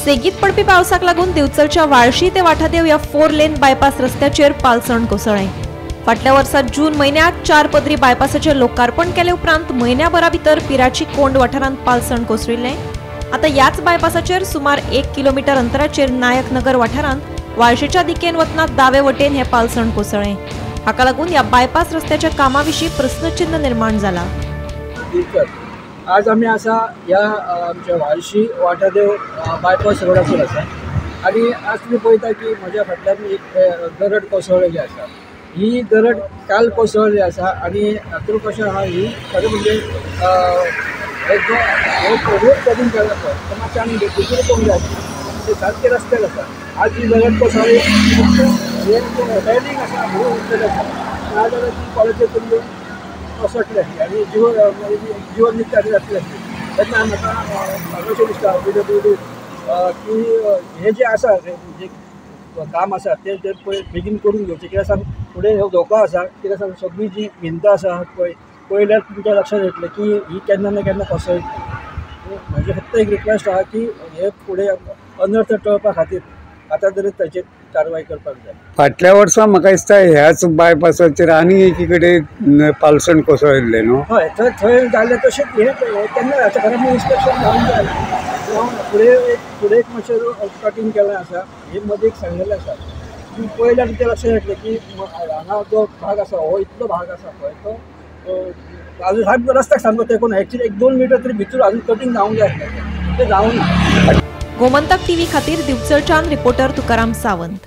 सेगीत पडपी पावसाक लागून दिवचलच्या वाळशी ते वाठादेव ह्या 4 लेन बायपास रस्त्याचेर पालसण कोसळ्ळें। फाटल्या वर्सा जून म्हयन्यात 4 पदरी बायपासाचें लोकार्पण केले उपरांत म्हयन्याभरा भितर पिराची कोंड वाठारांत पालसण कोसळिल्लें। आतां ह्याच बायपासाचेर सुमार 1 किलोमिटर अंतराचेर नायकनगर वाठारांत वाळशेच्या दिकेन वतना दावे वटेन हें पालसण कोसळ्ळें। हाका लागून ह्या बायपास रस्त्याच्या कामा विशीं प्रस्नचिन्ह निर्माण जाला। आज आमी आसा ह्या आमच्या वाळशी वाठादेव बायपास रोडाचेर आसा आनी आज तुमी पळयता की म्हज्या फाटल्यान एक दरड कोसळ्ळेली आसा। ही दरड काल कोसळ्ळी आसा आनी हातूंत कशें आहा, ही खरें म्हणजे रोड कटिंग केला पळय तो मातशें आमी भितर करूंक जाय आशिल्लें, ते सारके रस्त्यार आसा। आज ही दरड कोसळ्ळी, रेलिंग आसा म्हणून उरलेलें आसा, नाजाल्यार ती कॉलेजीक कोसळटली आसली आनी जिवन नित्य जातली आसली। तेन्ना म्हाका अशें दिसता पी डब्ल्यू डी की हें जें आसा जें काम आसा तें पळय बेगीन करून घेवचें, कित्याक सांग फुडें हो धोको आसा। कित्याक सांग सगळीं जी भिंत आसा पळय पळयल्यार तुमच्या लक्षांत येतलें की ही केन्ना ना केन्ना कोसळटली। म्हजें फक्त एक रिक्वेस्ट आहा की हे फुडें अनर्थ टळपा खातीर आतां तरी ताचेर कारवाय करपाक जाय। फाटल्या वर्सा म्हाका दिसता ह्याच बायपासाचेर आनी एकी कडेन पालसण कोसळिल्लें न्हू? हय, थंय थंय जालें तशेंच हें तेन्ना जाता, कारण इन्स्पेक्शन जावंक जाय। फुडें एक मातशें कटींग केलें आसा, हे मदीं एक सांगलेलें आसा। तुमी पळयल्यार तुमच्या लक्षांत येतलें की हांगा जो भाग आसा हो इतलो भाग आसा पळय तो आजून सारको रस्त्याक सामको तेंकून एक्चुअली 1-2 मिटर तरी भितर आजून कटींग जावंक जाय आसलें, तें जावंक ना। गोमंतक टीव्ही खातीर दिवचलच्यान रिपोर्टर तुकाराम सावंत।